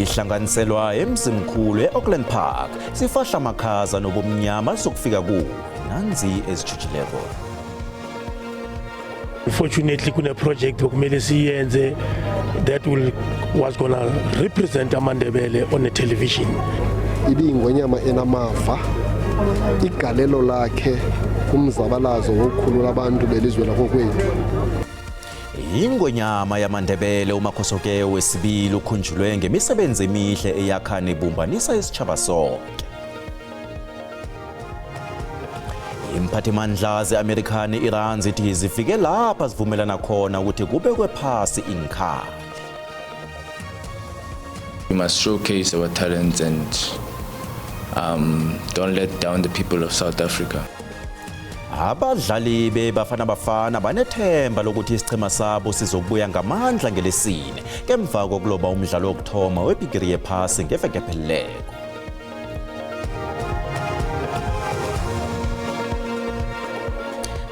Sihlanganiselwa emzimkhulu e-Auckland Park, sifahla amakhaza nobumnyama zokufika kuwe. Nanzi ezitjhujileko. Fortunately kune project okumele siyenze that will was gonna represent amaNdebele on a television. Ibiyingonyama enamava, igalelo lakhe kumzabalazo wokukhulula abantu belizwe lakokwethu. Ingonyama yamaNdebele uMakhosoke wesibili ukhunjulwe ngemisebenzi emihle eyakha nebumbanisa isitjhaba sonke. Imphathimandla ze-Amerika ne-Iran zithi zifike lapha zivumelana khona ukuthi kubekwe phasi iinkhali. We must showcase our talents and don't let down the people of South Africa. Abadlali beBafana Bafana banethemba lokuthi isichema sabo sizokubuya ngamandla ngelesine ngemva kokuloba umdlalo wokuthoma webhigiri yephasi ngeveke ephelileko.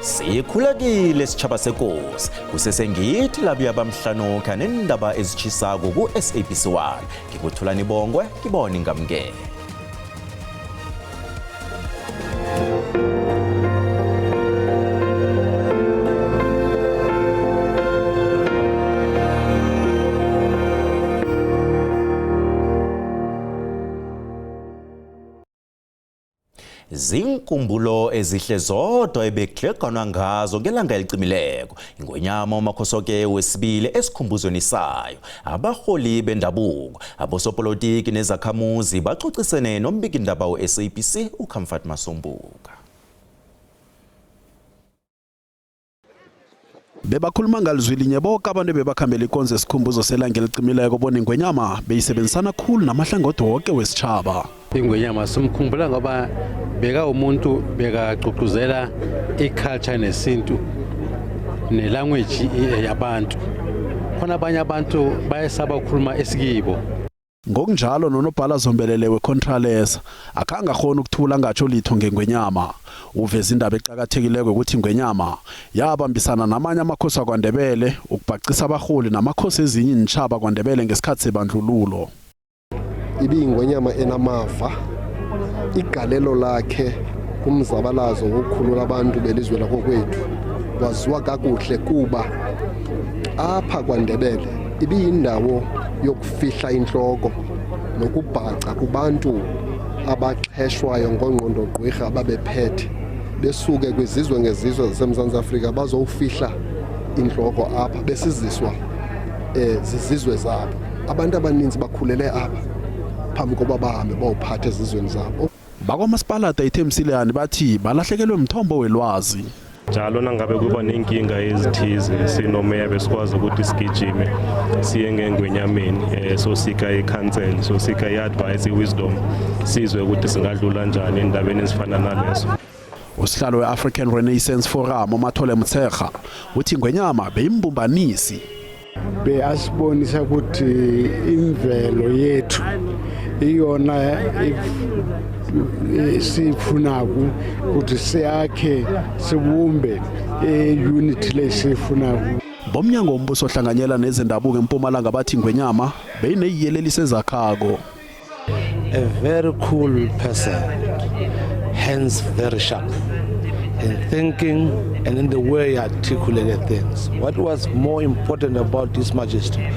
Sikhulekile sitjhaba sekosi kusesengithi labuya bamhlanokha nendaba ezitshisako ku-SABC 1. Ngikuthulani Bongwe, ngibone ingamukele. Zinkumbulo ezihle zodwa ebekudleganwa ngazo ngelanga elicimileko. Ingonyama uMakhosoke wesibili esikhumbuzweni sayo. Abaholi bendabuko, abosopolitiki nezakhamuzi baxoxisene nombikindaba we-SABC uComfort Masombuka. Bebakhuluma ngalizwi linye boke abantu ebebakhambela ikonzo esikhumbuzo selanga elicimileko bona ingwenyama beyisebenzisana khulu namahlangothi woke wesitjhaba. Ingwenyama simkhumbula ngoba beka umuntu bekagqugquzela i-culture nesintu ne-language yabantu. Khona abanye abantu bayesaba ukukhuluma esikibo. Ngokunjalo nonobhala zombelele weContralesa akhange akghone ukuthula angatjho litho ngengwenyama. Uveza indaba eqakathekileko yokuthi ingwenyama yabambisana namanye amakhosi wakwaNdebele ukubhacisa abarholi namakhosi ezinye iintjhaba kwaNdebele ngesikhathi sebandlululo. Ibiyingwenyama enamava, igalelo lakhe kumzabalazo wokukhulula abantu belizwe lakokwethu waziwa kakuhle kuba apha kwaNdebele ibiyindawo yokufihla intloko nokubhaca kubantu abaxheshwayo ngongqondogqwirha ababephethe besuke kwizizwe ngezizwe zaseMzantsi Afrika bazowufihla intloko apha besiziswa zizizwe zabo. Abantu abaninzi bakhulele apha phambi koba bahambe bawuphatha ezizweni zabo. Bakwamasipalata iThemsileyani bathi balahlekelwe mthombo welwazi. Njalo nangabe kuba nenkinga ezithize sinomeya besikwazi ukuthi sigijime siye ngengwenyameni sosika i-counsel, sosika i-advice, i-wisdom, sizwe ukuthi singadlula njani endabeni ezifana nalezo. Usihlalo we-African Renaissance Forum uMathole Motshekga uthi ingwenyama beyimbumbanisi. Beasibonisa ukuthi imvelo yethu iyona siyifunako ukuthi siyakhe sibumbe i-unity lesiyifunako. Bomnyango wombuso ohlanganyela nezendabuko eMpumalanga bathi ingwenyama beyineyiyeleliso ezakhako. A very cool person, hence very sharp in thinking and in the way he articulated things. What was more important about His Majesty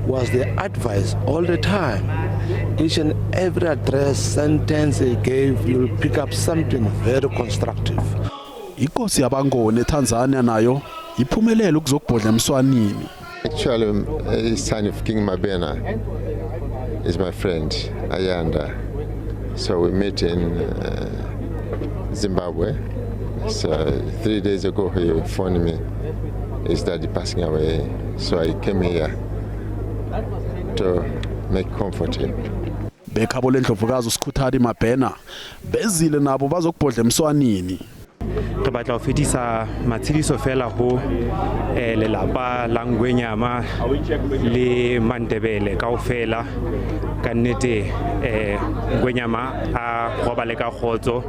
was the advice all the time. Each and every address, sentence he gave, you'll pick up something very constructive. Inkosi yabaNgoni eTanzania nayo iphumelele ukuzokubhodla emswanini. Actually, son of King Mabena is my friend, Ayanda. So we met in Zimbabwe. So 3 days ago he phoned me, his daddy passing away. So I came here to make comfort him. Bekhabo lendlovukazi uSikhuthadi Mabhena bezile nabo bazokubhodla emswanini. Re batla ho fetisa matshediso fela ho lelapa la Ngwenyama le Mandebele kaofela. Ka nnete Ngwenyama a robale ka kgotso.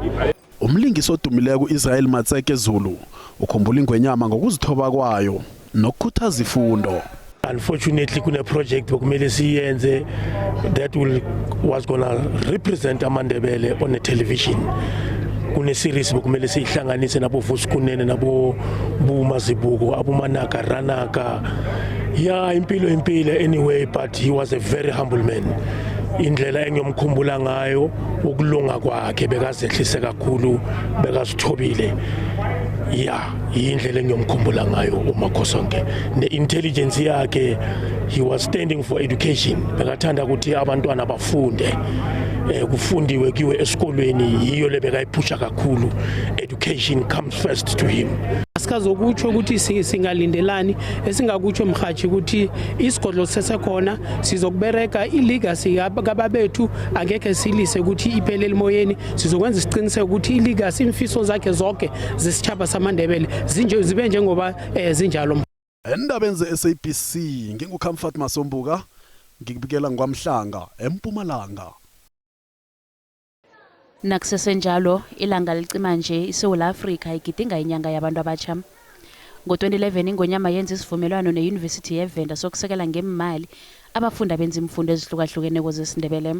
Umlingisi odumileko uIsrael Matseke Zulu ukhumbula ingwenyama ngokuzithoba kwayo nokukhuthaza ifundo. Unfortunately kune project okumele siyenze that will was gonna represent amaNdebele on a television. Kune series bekumele siyihlanganise nabo Vusi Kunene nabo Bumazibuko aboManaka Ranaka. Yeah, impilo impilo anyway, but he was a very humble man. Indlela engiyomkhumbula ngayo ukulunga kwakhe, bekazehlise kakhulu, bekazithobile. Yeah, indlela engiyomkhumbula ngayo uMakhosonke, ne-intelligence yakhe. He was standing for education, bekathanda ukuthi abantwana bafunde, kufundiwe kiwe esikolweni. Yiyo le bekayiphusha kakhulu. Education comes first to him. Asikazokutsho ukuthi singalindelani. Esingakutsho, mhathi, ukuthi isigodlo sisesekhona, sizokubereka ilegacy kababethu, angekhe silise ukuthi iphele emoyeni. Sizokwenza isiqiniseko ukuthi ilegacy, imfiso zakhe zonke zesitjhaba samaNdebele zinje zibe njengoba zinjalo. Endabeni ze-SABC, nginguComfort Masombuka, ngikubikela ngKwaMhlanga, eMpumalanga. Nakusesenjalo, ilanga licima nje, iSewula Afrika igidinga inyanga yabantu abatsha. Ngo-2011 ingonyama yenza isivumelwano neYunivesithi yeVenda sokusekela ngemali abafundi abenza imfundo ezihlukahlukeneko zesiNdebele.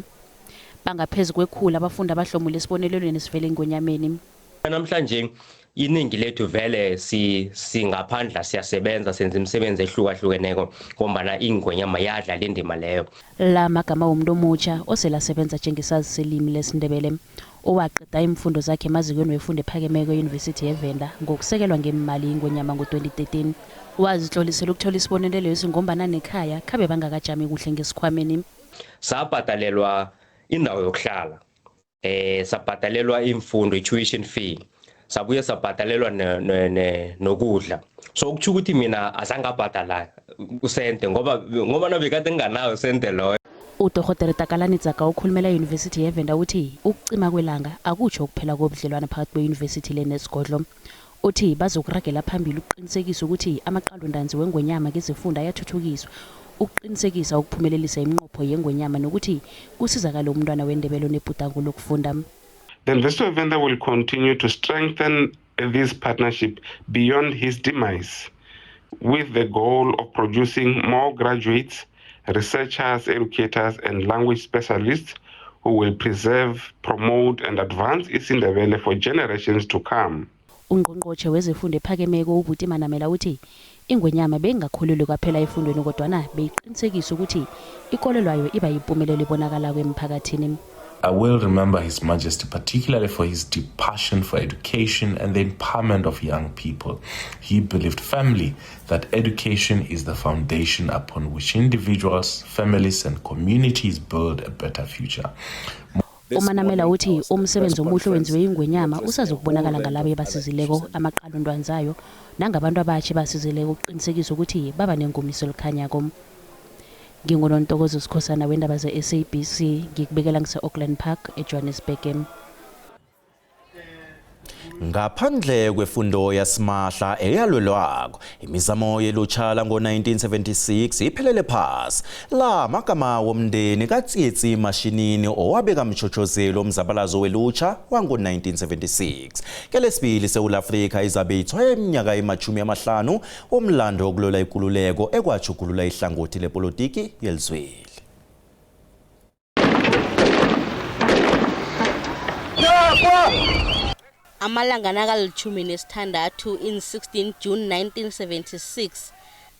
Bangaphezu kwekhulu abafundi abahlomule esibonelelweni esivela engonyameni. Namhlanje iningi lethu vele si singaphandla siyasebenza, senza imisebenzi ehlukahlukeneko ngombana ingonyama yadlala indima leyo. La magama womuntu omutsha oselasebenza njengesazi selimi lesiNdebele, owaqeda imfundo zakhe emazikweni wefundo ephakemeko eyunivesithi yeVenda ngokusekelwa ngemali ingonyama ngo-2013. Wazitlolisela ukuthola isibonelelo esi ngombana nekhaya khabe bangakajami kuhle ngesikhwameni. Sabhadalelwa indawo yokuhlala, sabhadalelwa imfundo, i-tuition fee, sabuye sabhadalelwa nokudla. So ukutsho ukuthi mina azangabhadala usente ngoba nabekade nginganayo usente loyo. Udorhodere Takalani Tsaka okhulumela iyunivesithi yeVenda uthi ukucima kwelanga akutsho ukuphela kobudlelwane phakathi kweyunivesithi le nesigodlo. Uthi bazokuragela phambili ukuqinisekisa ukuthi amaqalontanzi wengwenyama kezefunda ayathuthukiswa, ukuqinisekisa ukuphumelelisa iminqopho yengwenyama nokuthi kusizakale umntwana weNdebele onebhudango lokufunda. The University of Venda will continue to strengthen this partnership beyond his demise, with the goal of producing more graduates, researchers, educators, and language specialists who will preserve, promote, and advance isiNdebele for generations to come. Ungqongqotjhe wezefundo ephakemeko uButi Manamela uthi ingwenyama beyingakholelwi kwaphela efundweni, kodwana beyiqinisekisa ukuthi ikolelwayo iba yimpumelelo ebonakalako emphakathini. I will remember His Majesty particularly for his deep passion for education and the empowerment of young people. He believed firmly that education is the foundation upon which individuals, families, and communities build a better future. UManamela uthi umsebenzi omuhle owenziwe ingwenyama usazokubonakala ngalabo ebasizileko, amaqalondwanzayo nangabantu abatjha ebasizileko ukuqinisekisa ukuthi baba nengomiso elikhanyako. NginguNontokozo Sikhosana wendaba ze-SABC, ngikubikela ngise-Auckland Park, eJohannesburg. Ngaphandle kwefundo yasimahla eyalwelwako, imizamo yelutsha lango-1976 iphelele phasi. La magama womndeni kaTsietsi Mashinini, owabeka mtshotshozeli womzabalazo welutsha wango-1976. Kelesibili Sewula Afrika izabe ithwaya iminyaka ema-50 womlando wokulwela ikululeko ekwajugulula ihlangothi lepolitiki yelizweli. Amalanga nakali-16 in 16 June 1976,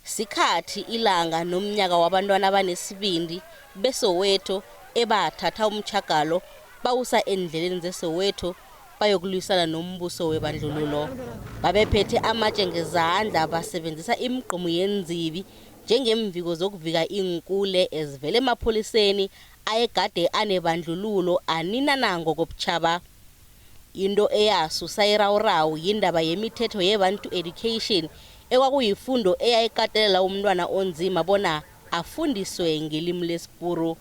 sikhathi, ilanga nomnyaka wabantwana abanesibindi beSoweto ebathatha umtjhagalo bawusa endleleni zeSoweto bayokulwisana nombuso webandlululo. Babephethe amatshe ngezandla, basebenzisa imigqomu yenzibi njengemviko zokuvika iinkule ezivela emapholiseni ayegade anebandlululo aninana ngokobutjhaba. Into eyasusa irawurawu yindaba yemithetho yeBantu Education, ekwakuyifundo eyayikatelela umntwana onzima bona afundiswe ngelimi lesipuru.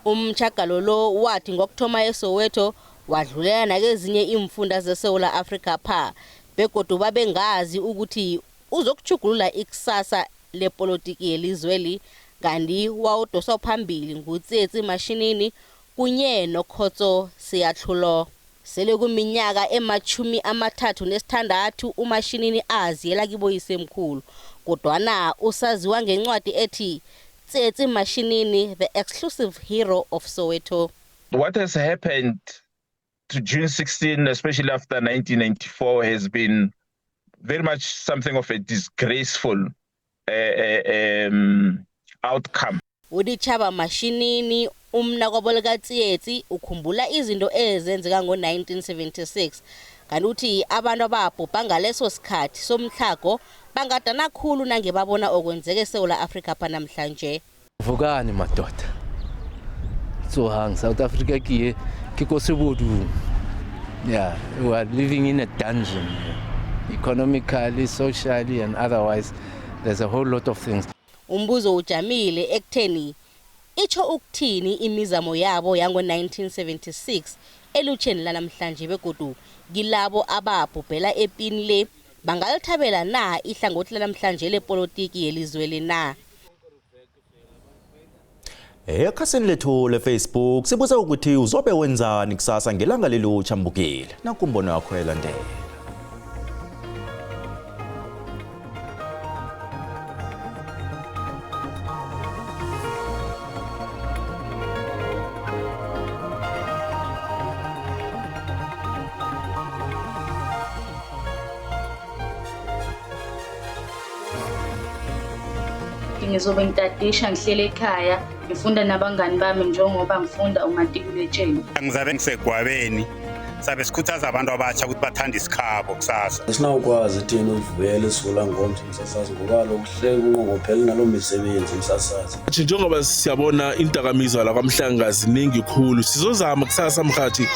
Umtjhagalo lo wathi ngokuthoma eSoweto wadlulela nakezinye iimfunda zeSewula Afrika pha, begodu babengazi ukuthi uzokutjhugulula ikusasa lepolitiki yelizweli. Kanti wawudoswa phambili nguTsietsi Mashinini kunye noKhotso Seatlholo. Sele kuminyaka ema-36 uMashinini aziyela kiboyisemkhulu, kodwana usaziwa ngencwadi ethi Tsietsi Mashinini, The Exclusive Hero of Soweto. What has happened to June 16, especially after 1994, has been very much something of a disgraceful outcome. UDichaba Mashinini, umnakwabo likaTsietsi, ukhumbula izinto ezenzeka ngo-1976, kanti uthi abantu ababhubha ngaleso sikhathi somtlhago bangadana khulu nange babona okwenzeka eSewula Afrika pha namhlanje. Vukani madoda, tsohang, South Africa ke ye ke ko sebodung. Yeah, we are living in a dungeon, economically, socially and otherwise. There's a whole lot of things. Umbuzo ujamile ekutheni itsho ukuthini imizamo yabo yango-1976 elutsheni lanamhlanje, begodu kilabo ababhubhela epini le bangalithabela na ihlangothi lanamhlanje lepolitiki yelizwe na? Ekhasini lethu leFacebook sibuza ukuthi uzobe wenzani kusasa ngelanga lelutsha mbukeli. Nakumbono wakho elandela. Ngizobe ngitadisha, ngihlele ekhaya, ngifunda nabangani bami njengoba ngifunda umatikuletsheni. Ngizabe ngisegwabeni, sabe sikhuthaza abantu abatsha ukuthi bathande isikhabo kusasa. Asinawukwazi thina uvuyela isula ngomso umsasazi, ngoba kaloku kuhleli kunqongophele naloo misebenzi umsasazi. Njengoba siyabona indakamizwa la kwaMhlanga ziningi khulu, sizozama kusasa mhathi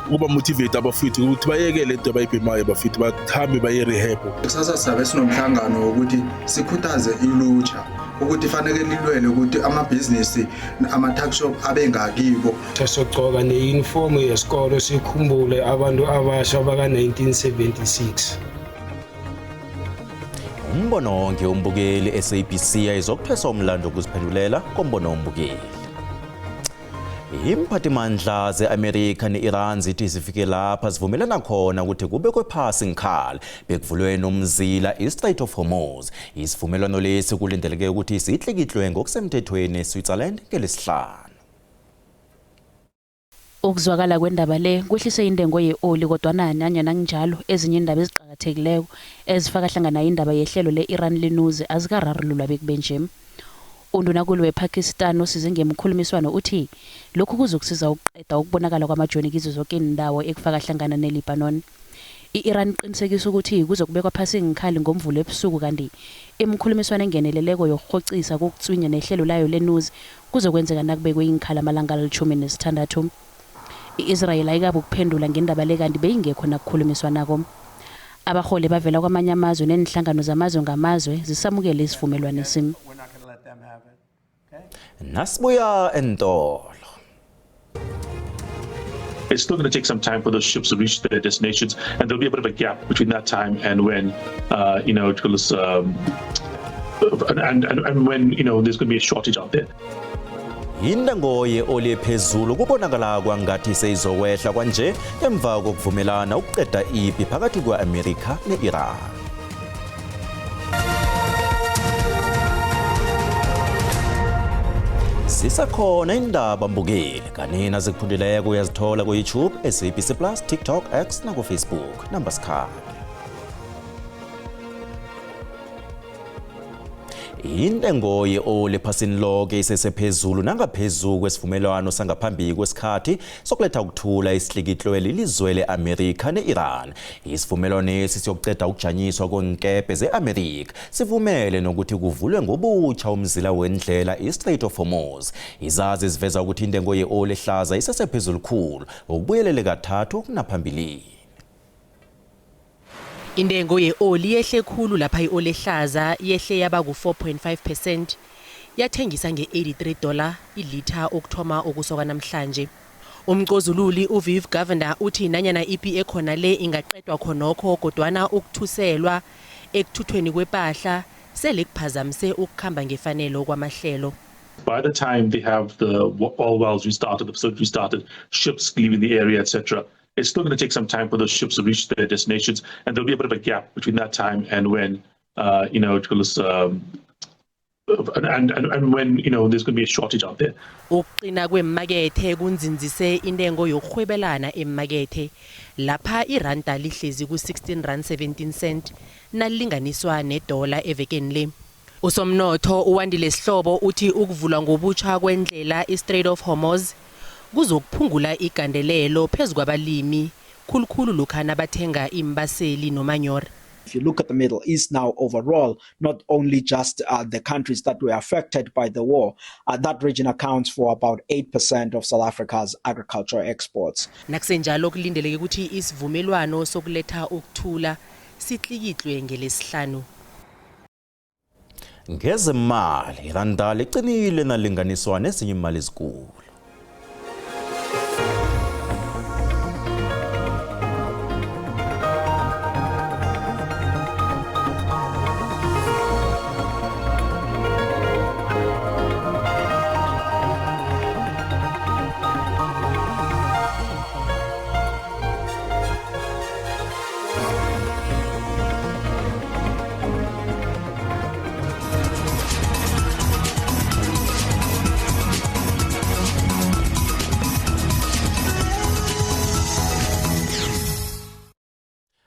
ukuba motivate abafethu ukuthi bayeke lento abayibhemayo, bafethu bakhambe baye rehab. Kusasa sizabe sinomhlangano wokuthi sikhuthaze ilutsha ukuthi fanele lilwele ukuthi amabhizinisi, ama-tuck shop abe ngakibo. Sogcoka ne-uniform yesikolo, sikhumbule abantu abasha baka-1976. Umbono wonke umbukeli, SABC ayizokuphesa umlando ukuziphendulela kombono wombukeli. Imphathimandla ze-Amerika ne-Iran zithi zifike lapha zivumelana khona ukuthi kubekwe phasi ngikhali bekuvulwe nomzila i-Strait of Hormuz. Isivumelwano lesi kulindeleke ukuthi sihlikihlwe ngokusemthethweni eSwitzerland ngelesihlanu. Ukuzwakala kwendaba le kwehlise intengo ye-oli, kodwana nanyana kunjalo ezinye iindaba eziqakathekileko ezifaka hlangana indaba yehlelo le-Iran lenuzi azikararululwa bekube nje. Undunakulu wePakistan osize ngemkhulumiswano uthi lokhu kuzokusiza ukuqeda ukubonakala kwamajoni kizo zoke iindawo, ekufaka hlangana neLibanon. I-Iran iqinisekisa ukuthi kuzokubekwa phasi iinkhali ngoMvulo ebusuku, kanti imikhulumiswano engeneleleko yokurhocisa kokutswinya nehlelo layo lenuzi kuzokwenzeka nakubekwe iinkhali amalanga ali-16. I-Israel ayikabi ukuphendula ngendaba le, kanti beyingekho nakukhulumiswanako. Abarholi bavela kwamanye amazwe neenhlangano zamazwe ngamazwe zisamukele isivumelwano esi. Nasibuya entolo. It's still going to take some time for those ships to reach their destinations, and there'll be a bit of a gap between that time and when, you know, it was, and when, you know, there's going to be a shortage out there. Intengo ye-oli ephezulu kubonakala kwangathi seyizokwehla kwanje emva kokuvumelana ukuqeda ipi phakathi kwe-Amerika ne-Iran. Zisakhona indaba mbukeli, kanina zikuphundileko uyazithola ku-YouTube, SABC Plus, TikTok, X naku-Facebook. Nambasikhambe. Intengo ye-oli ephasini lonke isesephezulu nangaphezulu kwesivumelwano sangaphambi kwesikhathi sokuletha ukuthula esihlikihlwe lilizwe le-Amerika ne-Iran. Isivumelwano lesi siyokuceda ukujanyiswa kwenkephe ze-Amerika, sivumele nokuthi kuvulwe ngobutsha umzila wendlela i-Strait of Hormuz. Izazi ziveza ukuthi intengo ye-oli ehlaza isesephezulu khulu ukubuyelele kathathu kunaphambilini. Intengo ye-oli yehle khulu lapha i-oli ehlaza yehle yaba ku-4.5%, yathengisa nge-$83 ilitha ukuthoma ukusoka namhlanje. Umcozululi uViv Govender uthi nanyana ipi ekhona le ingaqedwa khonokho, kodwana ukuthuselwa ekuthuthweni kwepahla sele kuphazamise ukukhamba ngefanelo kwamahlelo. By the time they have the oil wells restarted, the facility restarted, ships leaving the area, etc., It's still going to take some time for those ships to reach their destinations, and there'll be a bit of a gap between that time and when, you know, and when there's going to be a shortage out there. Ukuqina kwemakethe kunzinzise intengo yokuhwebelana emakethe, lapha iranda lihlezi ku-16 rand 17 cent nalilinganiswa nedola evekeni le. Usomnotho uWandile Sihlobo uthi ukuvulwa ngobutsha kwendlela i-Strait of Hormuz kuzokuphungula igandelelo phezu kwabalimi, khulukhulu lokha nabathenga iimbaseli nomanyoro. If you look at the Middle East now overall, not only just the countries that were affected by the war, that region accounts for about 8% of South Africa's agricultural exports. Nakusenjalo, kulindeleke ukuthi isivumelwano sokuletha ukuthula sitlikitlwe ngelesihlanu. Ngezemali, iranda liqinile nalinganiswa nezinye imali ezikulu.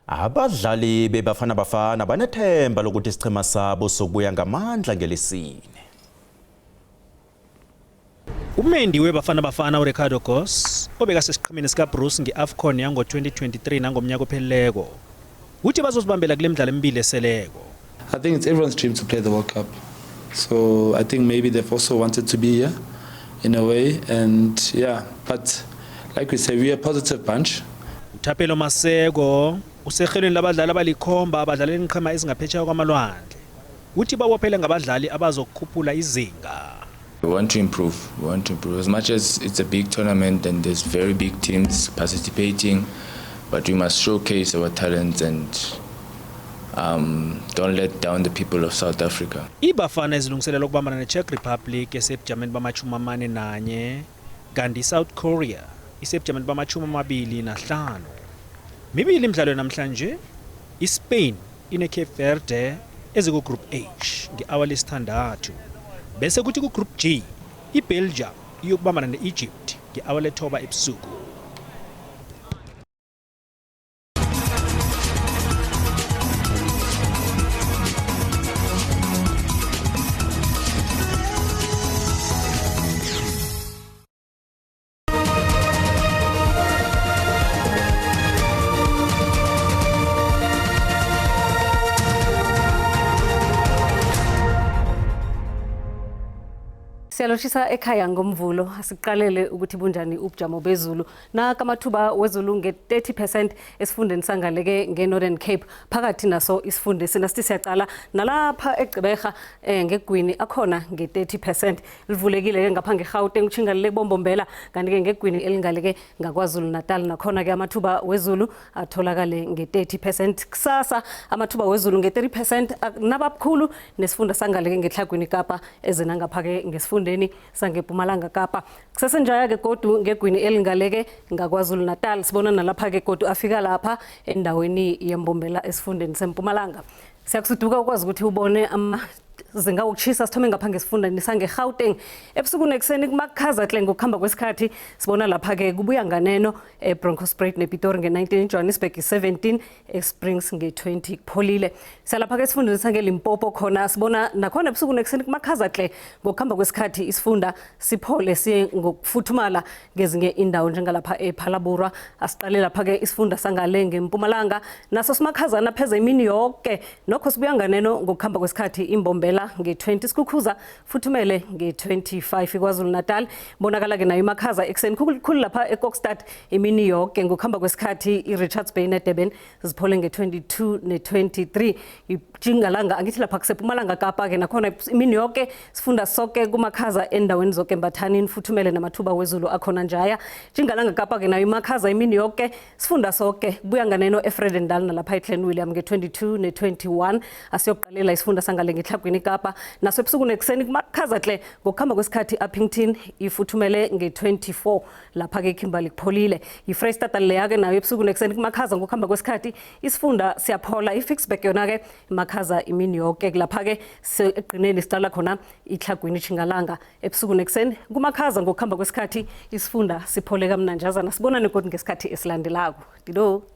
Abadlali beBafana Bafana banethemba lokuthi isichema sabo sokubuya ngamandla ngelesine. Umendi weBafana Bafana uRicardo Goss, obekasesiqhemeni sikaBroos nge-AFCON yango-2023 nangomnyaka opheleleko, uthi bazozibambela kule midlalo emibili eseleko. I think it's everyone's dream to play the World Cup. So I think maybe they've also wanted to be here in a way, and yeah, but like we say, we are a positive bunch. Uthapelo Maseko usehelweni labadlali abalikhomba abadlalela iinqhema ezingaphetsheya kwamalwandle. Uthi babophele ngabadlali abazokukhuphula izinga. We want to improve. We want to improve. As much as it's a big tournament and there's very big teams participating, but we must showcase our talents and don't let down the people of South Africa. IBafana izilungiselela ukubambana neCzech Republic esebujameni bama-41, kanti iSouth Korea isebujameni bama-25. Mibili imidlalo namhlanje, iSpain ine-Cape Verde eziku-Group H nge-hour lesithandathu. Bese kuthi ku-Group G, iBelgium iyokubambana ne-Egypt nge-hour lethoba ebusuku. Siyalotshisa ekhaya ngomvulo. Asiqalele ukuthi bunjani ubujamo bezulu. Naka amathuba wezulu nge-30% esifundeni sangaleke nge-Northern Cape, phakathi naso isifunde sina. Sithi siyacala nalapha eGqeberha, ngegwini akhona nge-30%, livulekile ke ngapha ngeGauteng, utshingalele kuBombombela, kanti-ke ngegwini elingaleke ngaKwaZulu Natal nakhona-ke amathuba wezulu atholakale nge-30%. Kusasa amathuba wezulu nge-30% nababukhulu nesifunda sangaleke ngeTlhagwini Kapa, ezena ngapha-ke ngesifundeni sangePumalanga Kapa. Kusesenjaya-ke godu ngegwini elingaleke ngaKwaZulu Natal, sibona nalapha-ke godu afika lapha endaweni yeMbombela esifundeni seMpumalanga. Siyakusuduka ukwazi ukuthi ubone amazinga okutshisa. Sithome ngapha ngesifundeni sangeGauteng, ebusuku nekuseni kumakhaza hle. Ngokuhamba kwesikhathi sibona lapha-ke kubuya nganeno eBronkhorstspruit nePitori nge-19, Johannesburg i-17, eSprings nge-20, kupholile. Siyalapha-ke esifundeni sangeLimpopo, khona sibona nakhona ebusuku nekuseni kumakhaza hle. Ngokuhamba kwesikhathi isifunda siphole, siye ngokufuthumala ngezinye indawo njengalapha ePhalaborwa. Asiqale lapha-ke isifunda sangale ngeMpumalanga, naso simakhazana pheze imini yonke. Nokho sibuya nganeno ngokuhamba kwesikhathi, iMbombela nge-20, Skukuza futhumele nge-25. IKwaZulu Natal bonakala-ke nayo imakhaza ekuseni khulu lapha eKokstad imini yonke. Ngokuhamba kwesikhathi i-Richards Bay neDurban ziphole nge-22 ne-23. Itshingalanga, angithi lapha kusePumalanga Kapa-ke, nakhona imini yonke sifunda soke kumakhaza endaweni zonke, mbathani futhumele namathuba wezulu akhona njaya. Tshingalanga Kapa-ke nayo imakhaza imini yonke, sifunda soke kubuya nganeno eVredendal nalapha eClan William nge-22 ne-21. Asiyokuqalela isifunda sangale ngeTlhagwini. ngetlhagwini Kapa. Naso ebusuku nekuseni kumakhaza hle ngokuhamba kwesikhathi. Upington ifuthumele nge-24, lapha-ke eKimberley kupholile. IFreyistata leya-ke nayo ebusuku nekuseni kumakhaza, ngokuhamba kwesikhathi isifunda siyaphola. I-Ficksburg yona-ke imakhaza imini yoke, lapha-ke ekugcineni siqala khona itlhagwini Tjingalanga, ebusuku nekuseni kumakhaza, ngokuhamba kwesikhathi isifunda siphole kamnanjazana. Sibonane kodwa ngesikhathi esilandelako. Dido.